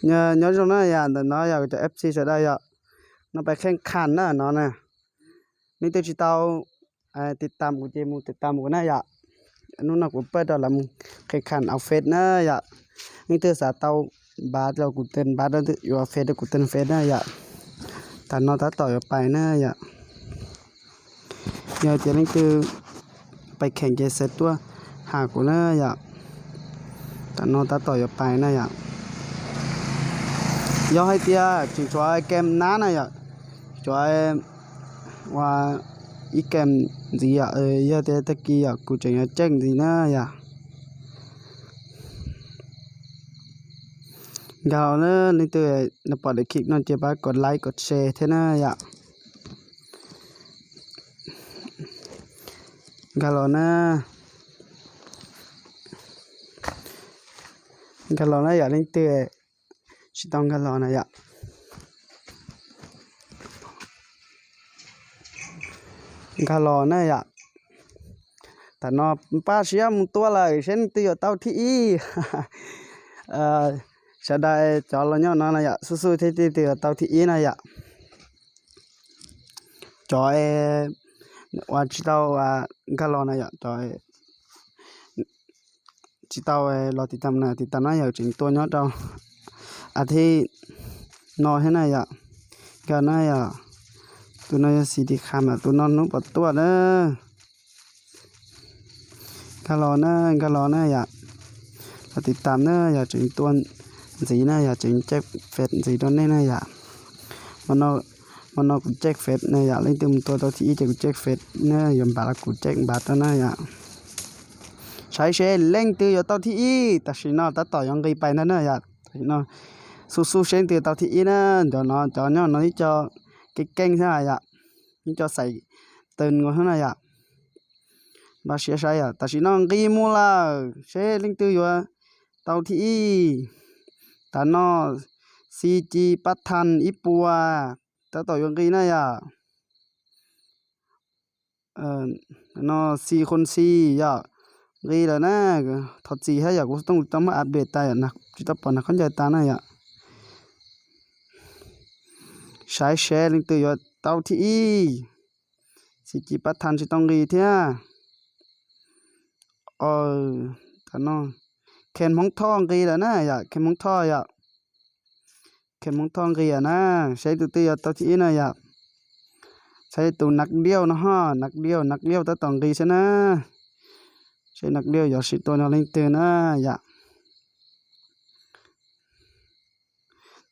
Nhớ, nhớ trong đó ya, đợt đó ya, cho ép xê sẽ đây ya. Nó phải khen khàn đó, nó nè. Nên tôi chỉ tao, à, ຕິດຕາມ của chị, một ຕິດຕາມ của nó ya. Nó, nó cũng phải đó là một khen khàn áo phết nữa ya. Nên tôi sẽ tao bát rồi cũng tên bát đó, rồi phết rồi cũng tên phết nữa ya. Tại nó đã tỏ cho bài nữa ya. ຢາວເຈຍເລັ່ງຕື່ ໄປແຂ່ງເຈເຊັດຕົວະ ຫາກູເນີຢາກ ຕານອນຕາຕໍ່ຢາກໄປນະຢາກ ຢາກໃຫ້ເຕຍ ຈຶ່ງຊ່ວຍແກມນານະຢາກ ຊ່ວຍວ່າອີແກມດີອະ ເອີ ຢາກແຕ່ຕະກີ້ຢາກ ກູຈຶ່ງຢາກແຈ້ງດີນະຢາກ ຢາກເລີຍ ນີ້ເຕີ ນະປອດໄດ້ຄລິກນຳ ເຈັບປາກ ກົດໄລ ກົດແຊ ເທນະຢາກ ກະຫຼໍນະ ກະຫຼໍນະ ຢາກຫຼິ້ນເຕີ ຊິຕ້ອງກະຫຼໍນະ ຢາກ ກະຫຼໍນະ ຢາກ ຕານອນປາຊຽມຕົວເລີຍ ເຊັ່ນຕິໂຍເຕົ້າທີອີ ເອີ ຊະໄດ ຈອລະຍອນນະ ຢາກ ສູ້ໆ ທີ່ຕິໂຍເຕົ້າທີອີນະ ຢາກ ຈອຍ ວ່າຊິເຕົ້າວ່າກະຫຼໍນະ ຢາກ ຈອຍ ຊິເຕົ້າ ເອີ ລໍຕິດຕາມນະ ຕິດຕາມນະ ຢາກຈິງຕົວຍອດເຈົ້າ ອາທິ ນອນໃຫ້ນະ ຢາກ ກະນະ ຢາກ ຕົວນອນ ສີດີຄາມ ຕົວນອນນຸປະຕົວເດີ ກະຫຼໍນະ ກະຫຼໍນະ ຢາກ ກະຕິດຕາມເດີ ຢາກຈິງຕົວນສີນະ ຢາກຈິງແຈັກເຟດສີຕົວນີ້ນະ ຢາກ ມັນເນາະ ມັນເນາະ ແຈັກເຟດນະ ຢາກ ເລັ່ງຕື່ມຕົວເຕົ້າທີອີ ແຈັກເຟດນະ ຢາກບາດ ກູແຈັກບາດນະ ຢາກ ໃຊ້ເຊເລັ່ງຕື່ ຢາກເຕົ້າທີອີ ຕາຊິນອນ ຕາຕໍ່ ຍອງກີໄປນະ ຢາກ ຕາຊິນອນ ສູ້ໆ ເຊັ່ນຕິໂຍເຕົ້າທີອີນະ ຈອນອນ ຈອນອນ ນີ້ຈອ ເກັ່ງໆ ຊະ ຢາກ ນີ້ຈອໃສ່ເຕີນກວ່າຫັ້ນນະ ຢາກ ບາເຊຍໄຊ ຕາຊິນອນ ກີມູລາ ເຊເລັ່ງຕື້ ຢາກ ເຕົ້າທີອີ ຕານອນ ຊີຈີ ປະທານ ອີປົວ ຕາຕໍ່ ຢອງກີນະ ຢາກ ເອີ ເນາະ ສີ່ຄູນສີ່ ຢາກ ລີແລ້ວນະ ຖອດສີ່ໃຫ້ ຢາກ ຕ້ອງ ຕ້ອງມາອັບເດດຕານະ ຈິຕະປອນນະ ຄອນໃຈຕານະ ຢາກ ໃຊ້ແຊລິງຕື່ ຢາກ ເຕົ້າທີອີ ຊີຈີ ປະທານ ຊິຕ້ອງລີເທຍ ເອີ ຕານອນ ແຄນມອງທອງ ລີແລ້ວນະ ຢາກ ແຄນມອງທອງ ຢາກ ເຂັມຂອງທອງເກຍນະ ໃຊ້ຕຸຕິຍະຕໍ່ທີ່ອີນະ ຢາກໃຊ້ຕຸນັກດຽວນະ ຮະ ນັກດຽວ ນັກດຽວຕະຕອງເກຊະນະ ໃຊ້ນັກດຽວ ຢາກຊິຕົວນະ ເລັ່ງຕື່ນນະ ຢາກ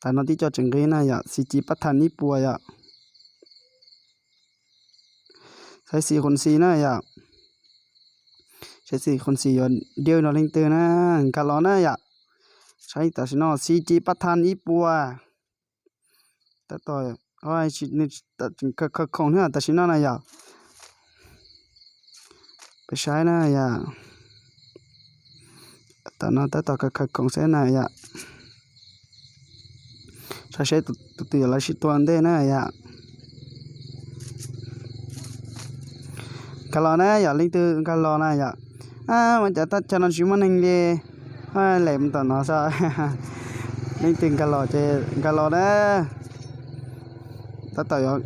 ຕານອນຕິຈອດເຈີງເກນະ ຢາກ ຊີຈີ ປະທານ ອີປົວ ຢາກ ໃຊ້ສີ່ຄູນສີ່ນະ ຢາກ ໃຊ້ສີ່ຄູນສີ່ ດຽວນອນເລັ່ງຕື່ນນະ ກະລອນະ ຢາກ ໃຊ້ຕາຊິນອ ຊີຈີ ປະທານ ອີປົວ ຕາຕໍ່ ເອົາໃຫ້ຊິ ນີ້ ຕາ ເຄີ ເຄີ ຂອງເຮືອ ຕາຊິນອນນະ ຢາກ ໄປໃຊ້ນະ ຢາກ ຕານອນ ຕາຕໍ່ ເຄີ ເຄີ ຂອງເຊນນະ ຢາກ ໃຊ້ ໃຊ້ຕຸ ຕຸຕິຍະລາຊິຕົວເດນະ ຢາກ ກະລອນະ ຢາກ ເລັ່ງຕື່ນ ກະລອນະ ຢາກ ອາ ມັນຈະຕັດຈະນອນຊິມານັງເດ ອາ ແຫຼມຕອນນອນຊະ ເລັ່ງຕື່ນ ກະລອ ເຈ ກະລອນະ ຕາຕໍ່ ຢາກ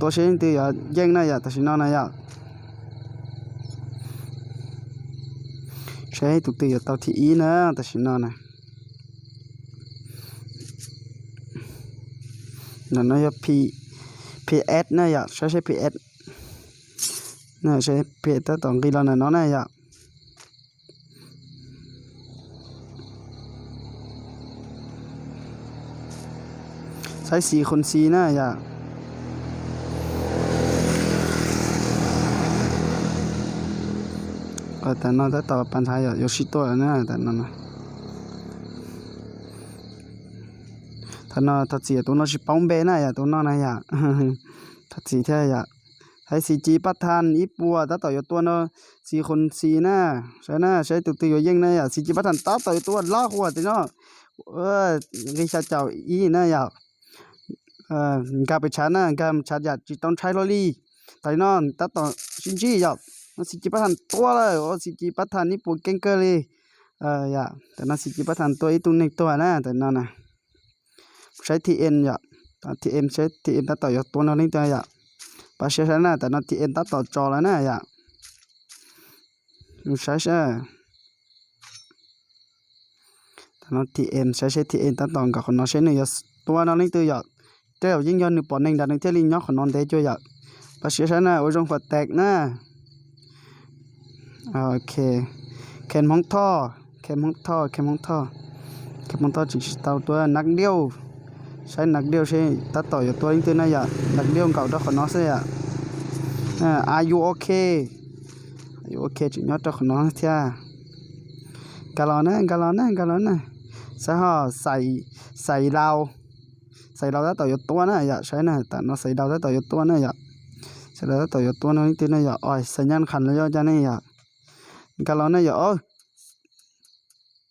ຕົວເຊ ເລັ່ງຕື່ນ ຢາກ ເຢັງນະ ຢາກ ຕາຊິນອນນະ ຢາກ ໃຊ້ຕຸຕິຍະຕໍ່ທີ່ອີນະ ຕາຊິນອນນະ ນະ ນະ ຍາ ພີ ພີເອັສ ນະ ຢາກ ໃຊ້ ໃຊ້ ພີເອັສ ນະ ໃຊ້ ພີເອັສ ຕະຕອງກີລານະ ນອນນະ ຢາກ ໃຊ້ສີ່ຄູນສີ່ນະ ຢາກ ເອີ ຕານອນ ຕາຕໍ່ ປັນທາ ຢາກ ໂຍຊິໂຕະ ນະ ຕານອນນະ ຕານອນ ທາສີ ໂຕນອນຊິປອງເບນະ ຢາກ ໂຕນອນນະ ຢາກ ທາສີແທ້ ຢາກ ໃຊ້ ຊີຈີ ປະທານ ອີປົວ ຕາຕໍ່ ໂຍຕົວເນາະ ສີ່ຄູນສີ່ນະ ໃຊ້ນະ ໃຊ້ຕຸຕິໂຍເຢັງນະ ຢາກ ຊີຈີ ປະທານ ຕາຕໍ່ ໂຍຕົວ ລາຫົວຕິເນາະ ເອີ ລິຊາເຈົ້າ ອີນະ ຢາກ ເອີ ກາໄປຊານະ ກາໄປຊາ ຢາກ ຈິຕ້ອງໃຊ້ໂລລີ ຕານອນ ຕາຕໍ່ ຊິນຈີ ຢາກ ຊີຈີ ປະທານ ຕົວເລີຍ ໂອ ຊີຈີ ປະທານ ອີປົວ ເກັ່ງເກີລີ ເອີ ຢາກ ຕານອນ ຊີຈີ ປະທານ ຕົວ ອີຕຸງເນັງ ຕົວນະ ຕານອນນະ ໃຊ້ທີເອັນຢະ ທີເອັນ ໃຊ້ທີເອັນຕັດຕໍ່ຢາກຕົວະເນາະ ລິ້ງເຕີຍະ ປາເຊຍໃຊ້ນະ ແຕ່ເນາະ ທີເອັນຕັດຕໍ່ຈໍລະນະຢະ ໃຊ້ ໃຊ້ ແຕ່ເນາະ ທີເອັນ ໃຊ້ ໃຊ້ທີເອັນຕັດຕໍ່ກັບຂອງເນາະ ໃຊ້ໜຶ່ງຢາກຕົວະເນາະ ລິ້ງເຕີຍະ ແຕ່ວ່າຍິ່ງຍ້ອນໜຶ່ງປອນໜຶ່ງດາວໜຶ່ງເທື່ອລິ້ງຍ້ອນຂອງເນາະເດໂຈຍະ ປາເຊຍໃຊ້ນະ ໂອຊົງຟາແຕັກນະ ໂອເຄ ແຄມຫ້ອງທໍ່ ແຄມຫ້ອງທໍ່ ແຄມຫ້ອງທໍ່ ແຄມຫ້ອງທໍ່ ຈຶ່ງຊິເຕົາຕົວ ນັກດຽວ ໃຊ້ນັກດຽວ ໃຊ້ຕັດຕໍ່ຢາກຕົວະລິ້ງເຕີຍະນະຢະ ນັກດຽວເກົ່າຕົວະຂອງເນາະເຊຍະ ອາ Are you okay Are you okay ຈຶ່ງຍ້ອນຕົວະຂອງເນາະເທຍ ກາລອນນະ ກາລອນນະ ກາລອນນະ ໃຊ້ຫອ ໃສ່ ໃສ່ດາວ ໃສ່ດາວຕັດຕໍ່ຢາກຕົວະນະຢະ ໃຊ້ນະ ແຕ່ເນາະ ໃສ່ດາວຕັດຕໍ່ຢາກຕົວະນະຢະ ໃສ່ດາວຕັດຕໍ່ຢາກຕົວະເນາະ ລິ້ງເຕີຍະນະຢະ ໂອ້ຍ ສັນຍານຂັນລະຍອດຈານະຢະ ກາລອນນະຢະ ໂອ້ຍ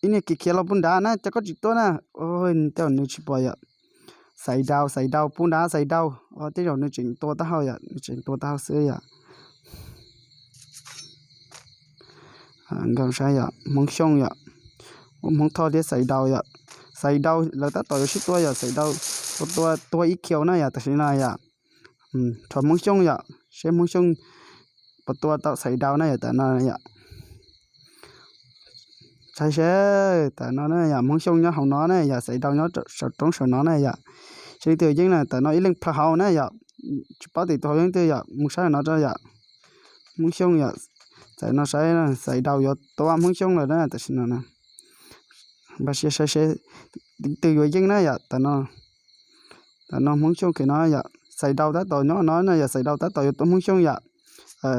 ອີນີ້ກຽກຂຽນລາວປຸ້ນດານະ ຈັກກໍຈິກຕົວະນະ ໂອ້ຍ ແຕ່ວາໜຶ່ງຊິປອຍຢະ ໃສ່ດາວ ໃສ່ດາວ ປຸ້ນດາ ໃສ່ດາວ ໂອ້ ແຕ່ວາໜຶ່ງຈິງຕົວະຕາເຮົາຢະ ໜຶ່ງຈິງຕົວະຕາເຮົາເສື້ອຢະ ອາ ກຳໃຊ້ຢະ ມົງຊົງຢະ ໂອ້ ມົງທໍ້ເດ ໃສ່ດາວຢະ ໃສ່ດາວ ແລ້ວຕັດຕໍ່ຢາກຊິຕົວະຢະ ໃສ່ດາວ ຕົວ ຕົວ ຕົວະອີຂຽວນະຢະ ແຕ່ຊິນະຢະ ອືມ ຖອນມົງຊົງຢະ ໃຊ້ມົງຊົງ ປະຕົວະເຕົາໃສ່ດາວນະຢະ ແຕ່ເນາະຢະ ໃຊ້ ໃຊ້ ແຕ່ເນາະນະຢະ ມົງຊົງຍ້ອນເຮົາເນາະນະຢະ ໃສ່ດາວຍ້ອນເສົາຕົງເສົານອນນະຢະ ເຊິ່ງເຕີຍະຍິ່ງນະ ແຕ່ເນາະ ອີ່ເລັ່ງພະເຮົານະຢະ ຈະເປົ້າຕິໂຕເຮົາເຊິ່ງເຕີຍະ ມຸງໃຊ້ເນາະເຈົ້າຢະ ມົງຊົງຢະ ໃສ່ເນາະ ໃຊ້ນະ ໃສ່ດາວຢອດຕົວະມົງຊົງລະນະ ແຕ່ຊິນະນະ ບາເຊຍໃຊ້ ໃຊ້ ຕື່ມຢາກຍິງນະຢະ ແຕ່ເນາະ ແຕ່ເນາະ ມົງຊົງເຄເນາະຢະ ໃສ່ດາວຕັດຕໍ່ເນາະເນາະນະຢະ ໃສ່ດາວຕັດຕໍ່ຢາກຕົວະມົງຊົງຢະ ເອີ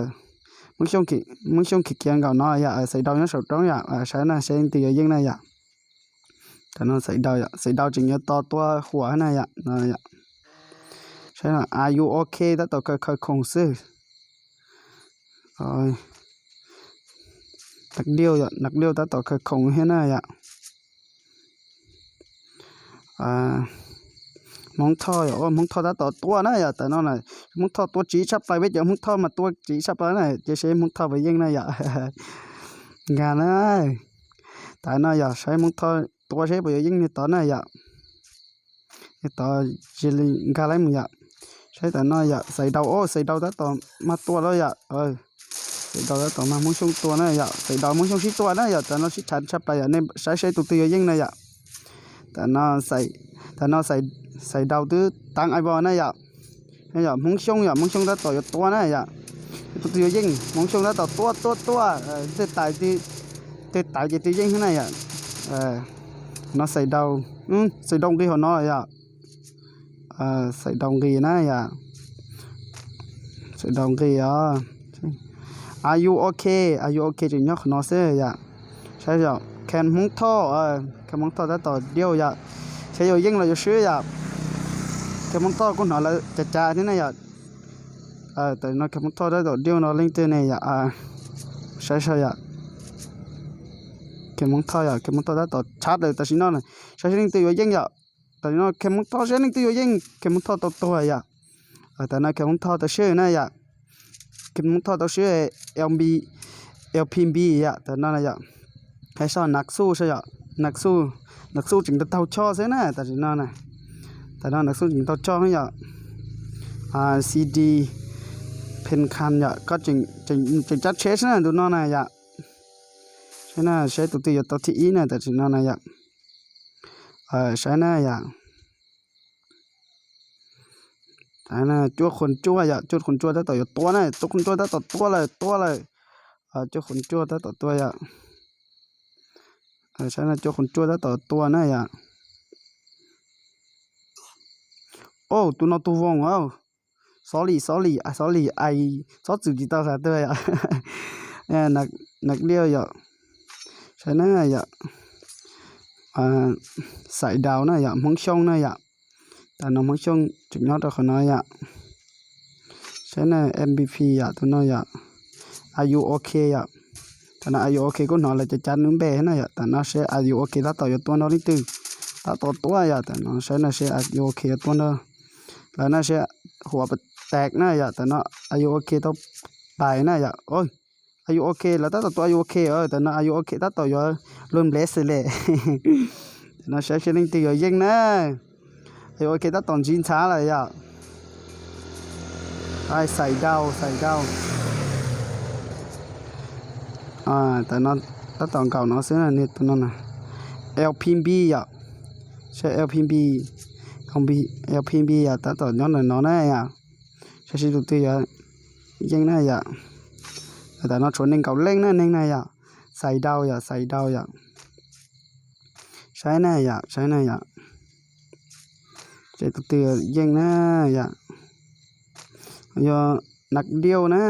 ມົງຊົງເຄ ມົງຊົງເຄກຽງເກົ່າເນາະຢະ ເອີ ໃສ່ດາວຍ້ອນເສົາຕົງຢະ ເອີ ໃຊ້ນະ ໃຊ້ຕື່ມຢາກຍິງນະຢະ ແຕ່ເນາະ ໃສ່ດາວຢະ ໃສ່ດາວຈຶ່ງຢາກຕໍ່ຕົວະຂົວຫັ້ນນະຢະ ນະຢະ ໃຊ້ນະ Are you okay ຕັດຕໍ່ເຄີຍໆຄົງຊື່ ໂອ້ຍ ນັກດຽວຢະ ນັກດຽວຕັດຕໍ່ເຄີຍຄົງເຮັດນະຢະ ອາ ມົງທໍ້ຢະ ໂອ້ ມົງທໍ້ຕັດຕໍ່ຕົວະນະຢະ ແຕ່ເນາະນະ ມົງທໍ້ຕົວະຈີຊັບໄປເວຍ ມົງທໍ້ມາຕົວະຈີຊັບໄປນະ ຈະໃຊ້ມົງທໍ້ໄປຍິງນະຢະ ງານນະ ຕາຍນະຢະ ໃຊ້ມົງທໍ້ຕົວະເຊໄປຍິງໃນຕອນນະຢະ ເຮັດຕໍ່ເຈລິງກາໄລມື້ຍະ ໃຊ້ຕານ້ອຍຍະ ໃສ່ເດົາ ໂອ້ ໃສ່ເດົາຕາຕໍ່ມາຕົວະແລ້ວຍະ ເອີ ໃສ່ເດົາຕາຕໍ່ມາ ມົງຊົງຕົວະນະຍະ ໃສ່ເດົາມົງຊົງຊິຕົວະນະຍະ ຕານ້ອຍຊິທັນຊັບໄປຍະ ໃນ ໃຊ້ ໃຊ້ຕຸກຕຶຍຍິງນະຍະ ຕານ້ອຍໃສ່ ຕານ້ອຍໃສ່ ໃສ່ເດົາຕື້ຕັງໄອບອນນະຍະ ນະຍະ ມົງຊົງຍະ ມົງຊົງຕາຕໍ່ຢາກຕົວະນະຍະ ຕຸກຕຶຍຍິງ ມົງຊົງຕາຕໍ່ຕົວະ ຕົວະ ຕົວະ ເອີ ເຕີຕາຍຕື່ ເຕີຕາຍຕື່ຕື່ຍິງຫັ້ນນະຍະ ເອີ ເນາະ ໃສ່ເດົາ ອືມ ໃສ່ເດົາກີ່ຫົວເນາະຍະ ເອີ ໃສ່ດອງກີນະຍະ ໃສ່ດອງກີອະ Are you okay Are you okay ຈຶ່ງຍອກເນາະເຊຍະ ໃຊ່ຍະ ແຄນມົງທໍ້ ເອີ ແຄນມົງທໍ້ຕາຕໍ່ດຽວຍະ ໃຊ້ໂຍຍິງລະຢູ່ຊື່ຍະ ແຄນມົງທໍ້ກຸນຫາລະຈະຈານີ້ນະຍະ ເອີ ຕານ້ອຍແຄນມົງທໍ້ຕາຕໍ່ດຽວເນາະ ລິງເຕີເນຍະ ອາ ໃຊ່ໃຊ່ຍະ ແຄນມົງທໍ້ຍະ ແຄນມົງທໍ້ຕາຕໍ່ຊັດເລີຍ ຕາຊິນອນ ໃຊ້ລິງເຕີໂຍຍິງຍະ ຕອນນີ້ເນາະ ເຂັມມັນທອດເຊັ່ນໜຶ່ງທີ່ຢູ່ຍິງ ເຂັມມັນທອດຕໍ່ຕົວຍະ ເອີ ຕອນນັ້ນເຂັມມັນທອດຕໍ່ຊື່ນະຍະ ເຂັມມັນທອດຕໍ່ຊື່ LB LPB ຍະ ຕອນນັ້ນນະຍະ ໃຫ້ສອນນັກສູ້ຊະຍະ ນັກສູ້ ນັກສູ້ຈຶ່ງຕະເຕົ້າຊ່ອຊະນະ ຕອນນັ້ນນະ ຕອນນັ້ນນັກສູ້ຈຶ່ງຕະເຕົ້າຊ່ອຍະ ອາ CD ເພັນຄັນຍະ ກໍຈຶ່ງ ຈຶ່ງ ຈຶ່ງຈັດເຊຊະນະ ດູນອນນະຍະ ໃຊ່ນະ ໃຊ້ຕົວທີ່ຢູ່ຕໍ່ທີ່ອີນະ ຕອນນັ້ນນະຍະ ເອີ ໃຊ່ນະຍະ ໃຊ່ນະ ຈົວຄົນຈົວຍະ ຈົວຄົນຈົວຕາຕໍ່ຢູ່ຕົວນະ ຕົວຄົນຈົວຕາຕໍ່ຕົວເລີຍ ຕົວເລີຍ ເອີ ຈົວຄົນຈົວຕາຕໍ່ຕົວຍະ ເອີ ໃຊ່ນະ ຈົວຄົນຈົວຕາຕໍ່ຕົວນະຍະ ໂອ້ ຕູນອກຕູວົງ ເອົ້າ Sorry Sorry ອາ Sorry ອາ ຊອດສູຈິຕາສາເຕີຍ ເອີ ນັກ ນັກດຽວຍະ ໃຊ່ນະຍະ ອາ ສາຍດາວນະຍະ ມົງຊົງນະຍະ ຕານ້ອງມົງຊົງຈຸດຍອດຕາຂະນ້ອຍຍະ ໃຊ່ນະ MVP ຍະ ຕົວນ້ອຍຍະ Are you okay ຍະ ຕານະ Are you okay ກຸນຫອລະຈະຈັດໜຶ່ງແບນະຍະ ຕານະເຊ Are you okay ຕາຕໍ່ຢູ່ຕົວນ້ອຍລິງຕື່ ຕາຕໍ່ຕົວຍະ ຕານະເຊນະເຊ Are you okay ຕົວນ້ອຍ ລະນະເຊ ຫົວປະແຕກນະຍະ ຕານະ Are you okay ຕໍ່ໄປນະຍະ ໂອ້ຍ Are you okay ລະຕາຕໍ່ຕົວ Are you okay ເອີ ຕານະ Are you okay ຕາຕໍ່ຢູ່ ລົມເລສເລ ຕານະເຊ ເຊລິງຕື່ຢູ່ຍິງນະ OK, តາຕອນຈິນຊາລະຢາ ໄປໃສ່ດາວ ໃສ່ດາວ ອາ ແຕ່ນອນ ຕາຕອນເກົ່າເນາະ ເຊິ່ງອັນນີ້ຕົວນັ້ນນະ LPB ຢາ ໃຊ້ LPB ຂອງ B LPB ຢາ ຕາຕອນຍ້ອນນອນນະຢາ ໃຊ້ຊິຕຸກຕິຢາ ເຢັງນະຢາ ແຕ່ນອນຊວນເນັ່ງເກົ່າເລັ່ງນະ ເນັ່ງນະຢາ ໃສ່ດາວຢາ ໃສ່ດາວຢາ ໃຊ້ນະຢາ ໃຊ້ນະຢາ ໃຊ້ຕຸກຕິເຢັງນະຢາ ຍອ ນັກດຽວນະ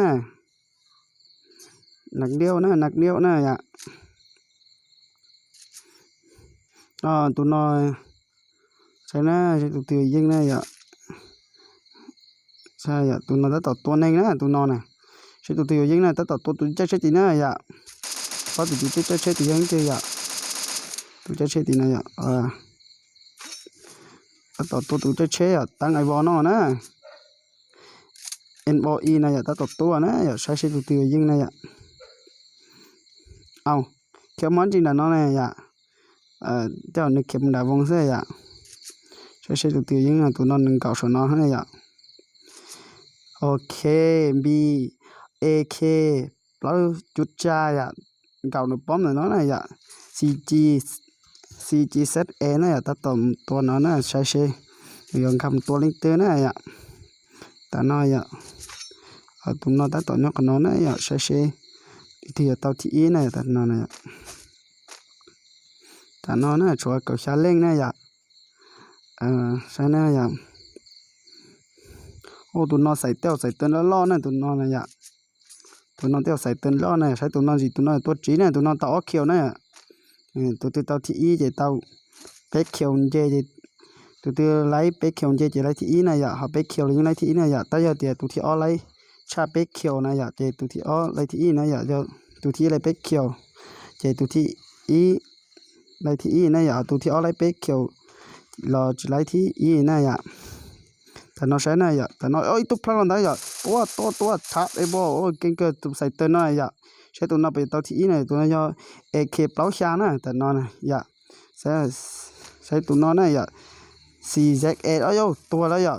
ນັກດຽວນະ ນັກດຽວນະຢາ ອໍ ຕູນອ ໃຊ້ນະ ໃຊ້ຕຸກຕິເຢັງນະຢາ ໃຊ້ຢາ ຕູນອ ຕາຕໍ່ຕົວເນັ່ງນະ ຕູນອນະ ໃຊ້ຕຸກຕິເຢັງນະ ຕາຕໍ່ຕົວ ຕູໃຈເຊຕິນະຢາ ເພາະຕູໃຈເຊຕິຍັງເຈຢາ ຕູໃຈເຊຕິນະຢາ ເອີ ຕາຕໍ່ຕົວ ຕູໃຈເຊຍ ຕັ້ງໄອວໍນອນະ NOE ນະຢາ ຕາຕໍ່ຕົວນະຢາ ໃຊ້ຊິຕຸກຕິເຢັງນະຢາ ເອົ້າ ເຂວມອນຈິງດານອນນະຢາ ເອີ ເຈົ້ານຶກເຂມດາວົງເສຍຢາ ໃຊ້ຊິຕຸກຕິເຢັງນະ ຕູນອນໜຶ່ງເກົ້າສອງນອນນະຢາ ໂອເຄ B AK ເປົ່າຈຸດຈາຢາ ເກົ່າໜູປ້ອມນະເນາະນະຢາ CG CGZA ນະຢາ ຕາຕໍ່ຕົວເນາະນະ ໃຊ້ເຊ ຍອງຄຳຕົວລິງເຕີນະຢາ ຕານອຍຢາ ເອົາຕຸມນອ ຕາຕໍ່ຍອກຂະນອນນະຢາ ໃຊ້ເຊ ທີ່ເຕົາທີ່ອີນະ ຕານອນນະຢາ ຕານອນນະ ຊວຍເກົາຊາເລັງນະຢາ ເອີ ໃຊ້ນະຢາ ໂອ້ ຕຸມນອໃສ່ແຕ້ວໃສ່ເຕີນຫຼໍ່ໆນະ ຕຸມນອນນະຢາ ຕູນອນເຕີນໃສ່ເຕີນຫຼໍ່ນະ ໃຊ້ຕູນອນຊິ ຕູນອນຕົວຈີນະ ຕູນອນຕາອອກຂຽວນະ ເອີ ຕູຕື່ເຕົາທີ່ອີເຈ ເຕົາເປັກຂຽວເຈ ຕູຕື່ໄລ່ເປັກຂຽວເຈ ເຈໄລ່ທີ່ອີນະຢາ ເຮົາເປັກຂຽວລະຍັງໄລ່ທີ່ອີນະຢາ ຕາຢາເຕຍຕູທີ່ອອກໄລ່ຊາເປັກຂຽວນະຢາ ເຈຕູທີ່ອອກໄລ່ທີ່ອີນະຢາ ເຈົ້າຕູທີ່ໄລ່ເປັກຂຽວ ເຈຕູທີ່ອີ ໄລ່ທີ່ອີນະຢາ ຕູທີ່ອອກໄລ່ເປັກຂຽວ ລາຈະໄລ່ທີ່ອີນະຢາ ຕານອໃຊ້ນະຢາ ຕານອ ໂອ້ຍ ຕຸພລອນໄດ້ຢາ ຕົວ ຕົວ ຕົວ ທັບໄອ້ບໍ່ ໂອ້ຍ ເກັ່ງເກີນ ຕຸໃສ່ເຕີນນະຢາ ໃຊ້ຕູນອໄປເຕົາທີ່ອີນະ ຕູນອ AK ເປົ່າຊານະ ຕານອນນະຢາ ໃຊ້ ໃຊ້ຕູນອນະຢາ CZA ໂອ້ຍ ຕົວລະຢາ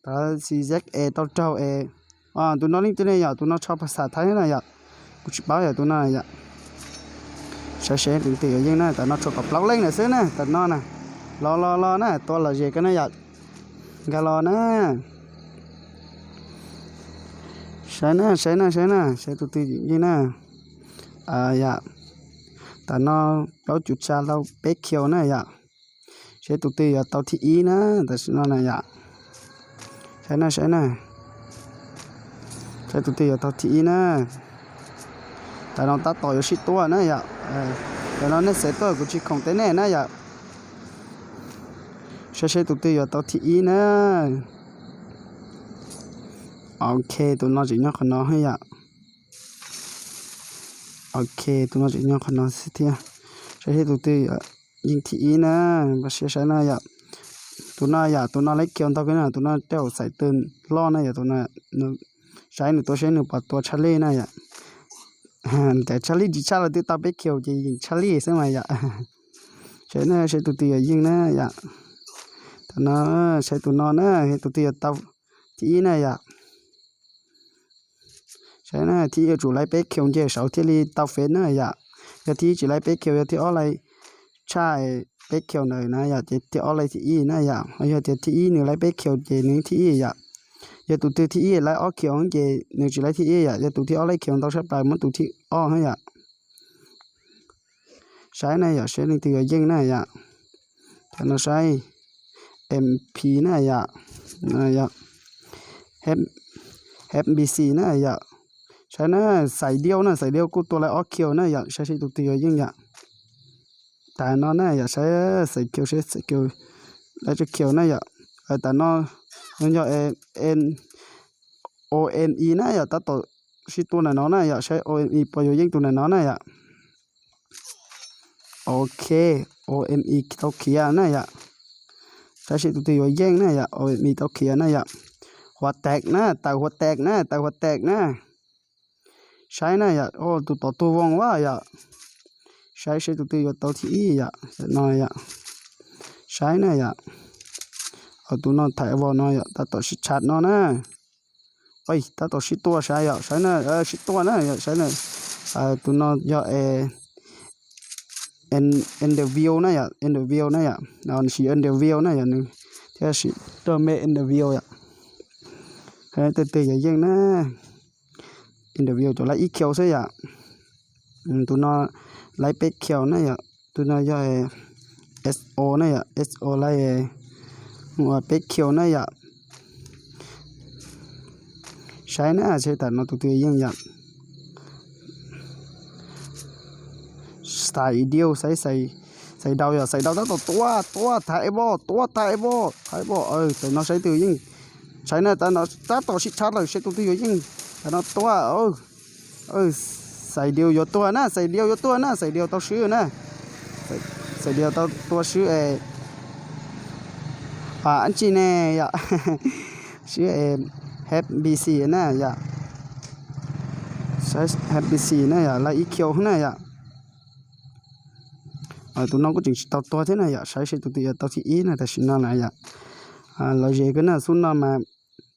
ຕາ CZA ເຕົ້າເຈົ້າເອ ອ່າ ຕູນອນນີ້ ຕູນອນນີ້ຢາ ຕູນອນຊອບພາສາໄທນະຢາ ກູຊິເປົ່າຢາ ຕູນອນຢາ ໃຊ້ເຊ ຕຶງຕີເຢັງນະ ຕານອນຊອບກະເປົ່າເລັ່ງນະ ເຊີນະ ຕານອນນະ ລໍ ລໍ ລໍນະ ຕົວລະເຢກັນນະຢາ ກະລໍນະ ໃຊ້ນະ ໃຊ້ນະ ໃຊ້ນະ ໃຊ້ຕູຕີເຢັງນະ ອາ ຢາ ຕານອນເປົ່າຈຸດຊາ ເປົ່າເປັກຂຽວນະຢາ ໃຊ້ຕູຕີຢາ ເຕົາທີ່ອີນະ ຕາຊິນອນນະຢາ ໃຊ້ນະ ໃຊ້ນະ ໃຊ້ຕູຕີຢາ ເຕົາທີ່ອີນະ ຕານອນຕາຕໍ່ຢູ່ຊິຕົວນະຢາ ເອີ ຕານອນເນັດເຊໂຕ ກູຊິຂອງເຕແນ່ນະຢາ ໃຊ້ ໃຊ້ຕູຕີຢາ ເຕົາທີ່ອີນະ ໂອເຄ ຕູນອນຊິຍອກຂະນອໃຫ້ຢາ ໂອເຄ ຕູນອນຊິຍອກຂະນອຊິເທຍ ໃຊ້ ໃຊ້ຕູຕີຢາ ຍິງທີ່ອີນະ ບາເຊຍໃຊ້ນະຢາ ຕູນອນຢາ ຕູນອນໄລ່ຂຽວຕອກຂຶ້ນນະ ຕູນອນແຕ້ວໃສ່ຕື່ນຫຼໍ່ນະຢາ ຕູນອນ ໃຊ້ໜຶ່ງຕົວ ໃຊ້ໜຶ່ງປາຕົວຊາເລນະຢາ ແຕ່ຊາເລຈິຊາລະຕື່ຕາເປັກຂຽວ ຈະຍິງຊາເລໃຊ່ໄໝຢາ ໃຊ້ນະ ໃຊ້ຕູຕີຢາ ຍິງນະຢາ ຕານອນ ໃຊ້ຕູນອນນະ ໃຫ້ຕູຕີຢາ ເຕົາທີ່ອີນະຢາ ໃຊ່ນະ ທີ່ເອີຈູໄລເປັກຂຽວເຈ ເສົາທີ່ລີເຕົາເຟນນະຢາ ຢາທີ່ຈີໄລເປັກຂຽວ ຢາທີ່ອອໄລ ໃຊ່ ເປັກຂຽວເນີນະຢາ ເຈທີ່ອອໄລທີ່ອີນະຢາ ຢາທີ່ອີໜຶ່ງໄລເປັກຂຽວ ເຈໜຶ່ງທີ່ອີຢາ ຢາຕູທີ່ອີໄລອອກຂຽວ ເຈໜຶ່ງຈີໄລທີ່ອີຢາ ຢາຕູທີ່ອອໄລຂຽວ ຕ້ອງໃຊ້ປາຍມັນຕູທີ່ອອໃຫ້ຢາ ໃຊ້ນະຢາ ໃຊ້ໜຶ່ງທີ່ເຢັງນະຢາ ແລ້ວນະໃຊ້ ເອັມພີ ນະຢາ ນະຢາ ເອັມ ເອັມບີຊີ ນະຢາ ໃຊ້ນະ ສາຍດຽວນະ ສາຍດຽວກູຕົວໄລອອກຂຽວນະຢາ ໃຊ້ຊິຕຸກຕິໂຍຍິງຢາ ຕາຍນອນນະຢາ ໃຊ້ສາຍຂຽວ ໃຊ້ສາຍຂຽວ ແລ້ວຈະຂຽວນະຢາ ເອີ ຕາຍນອນ ນອນຢາ ເອັນ ໂອເອັນອີ ນະຢາ ຕາໂຕຊິໂຕນະນອນນະຢາ ໃຊ້ ໂອເອັນອີ ປະໂຍຍິງໂຕນະນອນນະຢາ ໂອເຄ ໂອເອັນອີ ເຕົ້າເຂຍນະຢາ ໃຊ້ຊິຕຸກຕິໂຍຍິງນະຢາ ໂອເອັນອີ ເຕົ້າເຂຍນະຢາ ຫົວແຕກນະ ຕາຍຫົວແຕກນະ ຕາຍຫົວແຕກນະ ໃຊ້ນະຢາ ໂອ້ ຕູຕໍ່ຕູວົງວ່າຢາ ໃຊ້ຊິຕຸກຕິໂຍເຕົ້າທີ່ອີຢາ ເສຍໜ້ອຍຢາ ໃຊ້ນະຢາ Ơ, tụi nó thả vào nó vậy, ta tỏ xịt sạt nó nè. Ôi, ta tỏ xịt tua sai vậy, sai nè, ơ, xịt tua nè, vậy sai nè. Ơ, tụi nó do e, en, en the view nè vậy, en the view nè vậy. Nó xịt en the view nè vậy, nó. Thế xịt tua mẹ en the view vậy. Thế từ từ vậy yên nè. En the view cho lại ít khiêu xíu vậy. Ừ, tụi nó lấy pet khiêu nè vậy. Tụi nó do e, S O nè vậy, S O lấy e, mua pet khiêu nè vậy. Sai nè, sai ta nó tụi tụi yên vậy. Sai điêu, sai, sai, sai đầu vậy, sai đầu ta tỏ tua, tua, thả e bò, tua, thả e bò, thả e bò. Ơ, tụi nó sai tụi yên. Sai nè, ta nó, ta tỏ xịt sạt rồi, sai tụi tụi yên. Ta nó tua, ơ. Ơ, sai điêu vô tua nè, sai điêu vô tua nè, sai điêu tao xứ nè. Sai, sai điêu tao tua xứ e. À, anh chị nè, vậy. Xứ e, H B C nè, vậy. Sai H B C nè, vậy, là ít khiêu nè, vậy. Ờ, tụi nó cũng chỉnh tao tua thế này, vậy. Sai, sai tụi tụi tao thì ít nè, ta xin nó là, vậy. À, lo gì cái nè, xuống nó mà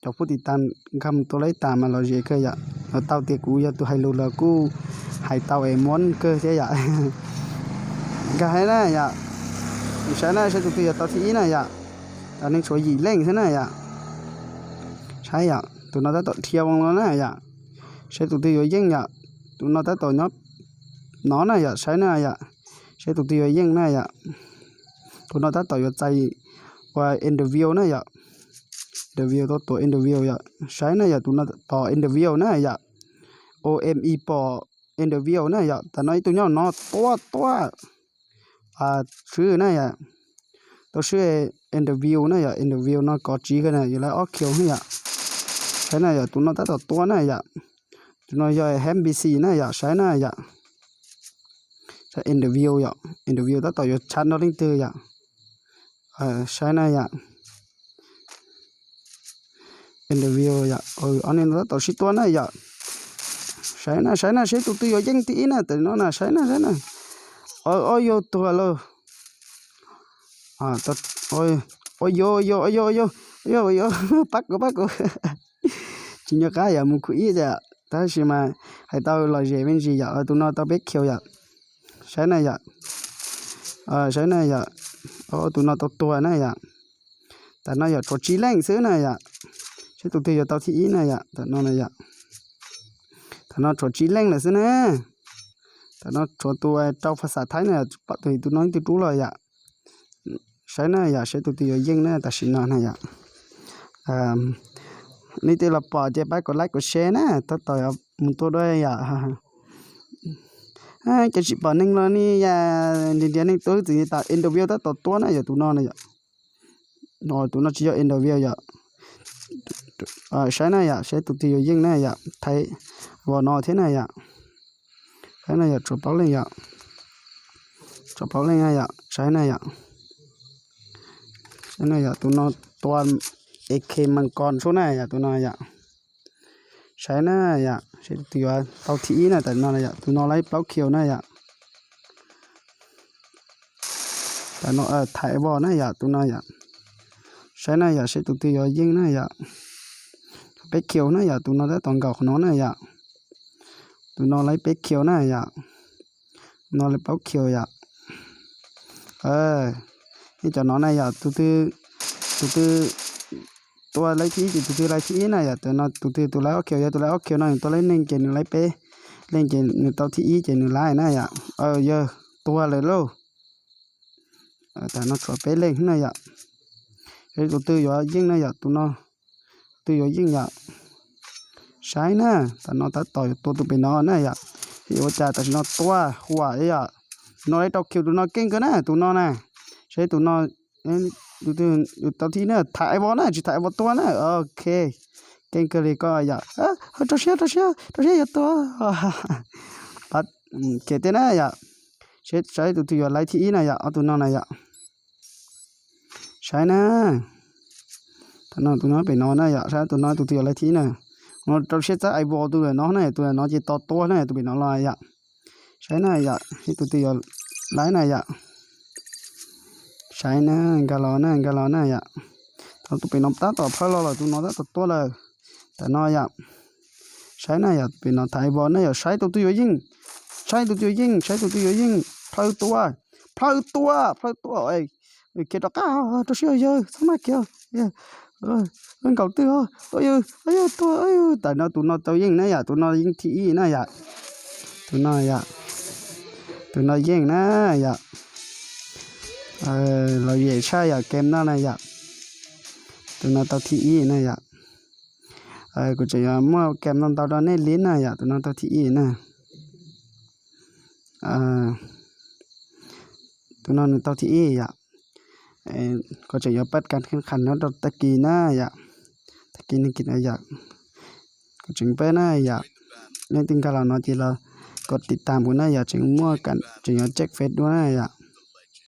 ເຈົ້າຜູ້ຕິດຕາມຄຳຕົວໄລຕາມມາລອເຈເຄີຍະ ລາວເຕົ້າເຕຍກູຍະຕຸໄຮລູລະກູໄຮເຕົ້າເອມອນເຄີຍະ ກະໄຮນະຍະ ໃຊ້ນະ ໃຊ້ຕຸຕິຍະຕອທີນະຍະ ຕາໜຶ່ງຊົວຢີເລັ່ງຊະນະຍະ ໃຊ້ຍະ ຕຸນອຕະໂຕທຽວງລະນະຍະ ໃຊ້ຕຸຕິໂຍເຢັງຍະ ຕຸນອຕະໂຕຍອບນອນນະຍະ ໃຊ້ນະຍະ ໃຊ້ຕຸຕິໂຍເຢັງນະຍະ ຕຸນອຕະໂຕໂຍໄຈ ວ່າເອັນເດີວິວນະຍະ ເດີວິວໂຕ ເອັນເດີວິວຍະ ໃຊ້ນະຍະ ຕຸນອຕະໂຕເອັນເດີວິວນະຍະ ໂອເອັມອີ ປໍ ເອັນເດີວິວນະຍະ ຕານ້ອຍຕຸຍອນນອ ຕົວ ຕົວ ອ່າ ຊື່ນະຍະ ໂຕຊື່ເອັນເດີວິວນະຍະ ເອັນເດີວິວນະ ກໍຈີກະນະ ຢູ່ລະອອກຂຽວນະຍະ ໃຊ້ນະຍະ ຕຸນອຕະໂຕຕົວນະຍະ ຕຸນອຍອຍແຮມບີຊີນະຍະ ໃຊ້ນະຍະ ໃຊ້ເອັນເດີວິວຍະ ເອັນເດີວິວຕະໂຕຢູ່ຊັ້ນດອລິງເຕີຍະ ເອີ ໃຊ້ນະຍະ ເອັນເດີວິວຍະ ເອີ ອັນນີ້ຕະໂຕຊິຕົວນະຍະ ໃຊ້ນະ ໃຊ້ນະ ໃຊ້ຕຸຕຸໂຍເຢັງຕີນະ ແຕ່ນອນນະ ໃຊ້ນະ ໃຊ້ນະ ໂອໂອໂຍຕົວໂລ ອ່າ ຕະ ໂອຍ ໂອໂຍ ໂອໂຍ ໂອໂຍ ໂອໂຍ ໂອໂຍ ປັກໂກ ປັກໂກ ຈິງຍອກາຍາ ມຸຄຸອີຈະ ຕາຊິມາ ໃຫ້ເຕົ້າລອຍເຈເວັນຈີຢາ ເອີ ຕຸນອຕະເປັກຂຽວຢາ ໃຊ້ນະຢາ ເອີ ໃຊ້ນະຢາ ໂອ ຕຸນອຕະຕົວນະຢາ ຕານອຍາໂຕຈີແລງເຊີນະຢາ ໃຊ້ຕຸຕິໂຍເຕົ້າທີອີນະຢາ ຕານອນນະຢາ ຕານອນໂຕຈີແລງລະເຊີນະ ຕານອນໂຕຕົວເຕົ້າພາສາໄທນະ ປະຕຸຍຕຸນອຍຕຸຕຸລອຍຢາ ໃຊ້ນະຢາ ໃຊ້ຕຸຕິໂຍເຢັງນະ ຕາຊິນອນນະຢາ ເອີ ນີ້ຕິລະປອເຈປາກົດໄລກົດແຊນະ ຕະຕໍ່ຍາ ໝູນໂຕດ້ວຍຢາ ເອີ ເຈັດສິບປອນໜຶ່ງລະນີ້ຢາ ດິນດຽນໜຶ່ງໂຕ ຕຸຍຕາເອັນໂດວິວຕະຕໍ່ຕົວນະຢາ ຕຸນອນນະຢາ ນອ ຕຸນອນຊິຢາ ເອັນໂດວິວຢາ ເອີ ໃຊ້ນະຢາ ໃຊ້ຕຸຕິໂຍເຢັງນະຢາ ໄທວໍນອເທນະຢາ ໃຊ້ນະຢາ ໂຈປາວເລັງຢາ ໂຈປາວເລັງນະຢາ ໃຊ້ນະຢາ ໃຊ້ນະຢາ ຕຸນອນຕົວເອເຄມັງກອນໂຊນະຢາ ຕຸນອນຢາ ໃຊ້ນະຢາ ໃຊ້ຕຸຕິໂຍເຕົ້າທີອີນະ ຕານອນນະຢາ ຕຸນອນໄລເປົາຂຽວນະຢາ ຕານອນ ເອີ ໄທວໍນະຢາ ຕຸນອນຢາ ໃຊ້ນະຢາ ໃຊ້ຕຸຕິໂຍເຢັງນະຢາ ເປັກຂຽວນະຢາ ຕຸນອນຕະຕອງເກົ່າຂອງນອນນະຢາ ຕຸນອນໄລເປັກຂຽວນະຢາ ນອນໄລເປົາຂຽວຢາ ເອີ ນີ້ຈະນອນນະຢາ ຕຸຕຶ ຕຸຕຶ ຕົວໄລທີອີ ຕຸຕຶໄລທີອີນະຢາ ຕົວນອນ ຕຸຕຶ ຕົວໄລອອກຂຽວຢາ ຕົວໄລອອກຂຽວນະ ຕົວໄລເນັ່ງເຈໜຶ່ງໄລເປ ເລັງເຈໜຶ່ງເຕົ້າທີອີ ເຈໜຶ່ງລາຍນະຢາ ເອີ ເຢີ ຕົວເລີຍໂລ ເອີ ຕານອນໂຕເປເລັງນະຢາ ເຮັດໂຕຕື້ຢອເຢັງນະຢາ ຕຸນອ ຕື້ຢອເຢັງຢາ ໃຊ້ນະ ຕານອນຕາຕໍ່ໂຕຕຸເປນອນນະຢາ ເຮັດໂອຈາຕາຊິນອນຕົວຫົວຢາ ນອນໄດ້ຕອກຂຽວ ຕຸນອນເກັ່ງເກີນນະ ຕຸນອນນະ ໃຊ້ຕຸນອນ ເອີ ຕຸ ຕຸ ຕຸຕອນທີ່ເນີ ຖ່າຍບໍ່ນະ ຊິຖ່າຍບໍ່ຕົວນະ ໂອເຄ ເກັ່ງເກີນເລີຍກໍຢາ ເອີ ໂຕເຊຍ ໂຕເຊຍ ໂຕເຊຍຢ່າຕົວ ປັດ ເຄເຕນະຢາ ເຊ ໃຊ້ຕຸຕິຢອໄລທີ່ນະຢາ ເອົາຕຸນອນນະຢາ ໃຊ້ນະ ຕານອນ ຕຸນອນໄປນອນນະຢາ ໃຊ້ຕຸນອນ ຕຸຕິຢອໄລທີ່ນະ ໂຕເຊຍຈະໄອບໍ່ຕຸນອນນະ ຕຸນອນຈິຕອຕົວນະ ຕຸໄປນອນລະຢາ ໃຊ້ນະຢາ ເຮັດຕຸຕິຢອໄລນະຢາ ໃຊ້ນະ ກາລອນະ ກາລອນະຢາ Tao tụi pin nó tát tỏ phơi lo là tụi nó tát tỏ tua là. Tại nó yạ. Sai nè yạ, tụi pin nó thái bò nè yạ, sai tụi tụi yo ying. Sai tụi tụi yo ying, sai tụi tụi yo ying. Phơi tua. Phơi tua, phơi tua. Ê, ê, kia đó cá, đó siêu yơ, sao mà kia. Yơ. Ơ, ơ, cậu tư hả? Tôi yơ, ơ, yơ, tua, ơ, yơ. Tại nó tụi nó tao ying nè yạ, tụi nó ying thi y nè yạ. Tụi nó yạ. Tụi nó ying nè yạ. Ơ, lo yẹ sai yạ, kem nó nè yạ. Tụi nó tao thi y nè yạ. Ơ, kuv če yua mua kem nó tao đó nè lín nè yạ, tụi nó tao thi y nè. Ơ, tụi nó nè tao thi y yạ. Ơ, kuv če yua bắt cắn khăn khăn nó đó ta kỳ nè yạ. Ta kỳ nè kỳ nè yạ. Kuv če yua bắt nè yạ. Nên tin cà là nó chỉ là กดติดตาม kuv nè yạ, če mua cắn, če yua check Face đua nè yạ.